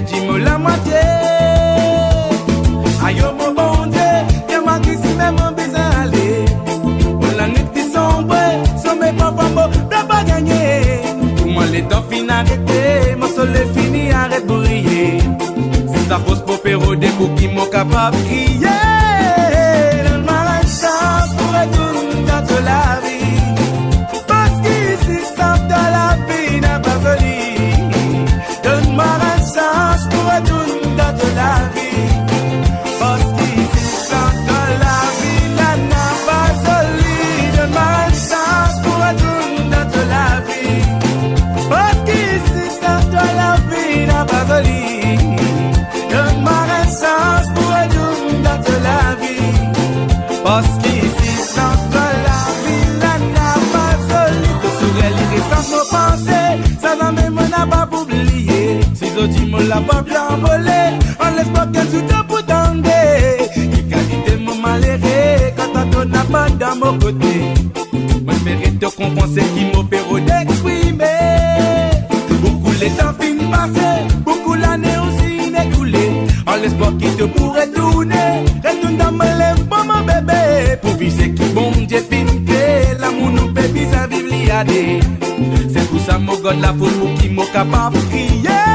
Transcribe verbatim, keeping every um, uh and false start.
Di mo lamwatie. Ayo mo Bondie, dir mwa ki simin mo bizin ale. Mo lanwit li sonbre, some parfwa mo pe pa gagne. Kouma letan finn arete, mo soley fini aret briye. Si sa fors mo pe rode, pou ki mo kapav kriye. Donn mwa enn sans pou retourn dan to lavi. Parski isi san twa lavi napa zoli. Donn mwa enn sans pou retourn dan to lavi. Parski isi san twa lavi la napa zoli. Donn mwa enn sans pou retourn dan to lavi. Parski isi san twa lavi napa zoli. Donn mwa enn sans pou retourn dan to lavi. Parski isi san twa lavi la napa zoli. To sourir li resan mo panse, sa zame mo napa pou bliye. Si zot dir mo laport la anvole, an lespwar ki enn zour to pou tande. Ki kalite mo malere, kan to napa dan mo kote. Mo espere to konpran seki mo pe rod exprime. Boukou letan finn pase, boukou lane osi finn ekoule. An lespwar ki to pou retourne, retourn dan mo lev, mo bebe. Pou viv seki Bondie finn kree, lamour nou pe bizin viv li a de. Se pou sa mo gard lafors pou ki mo kapav kriye.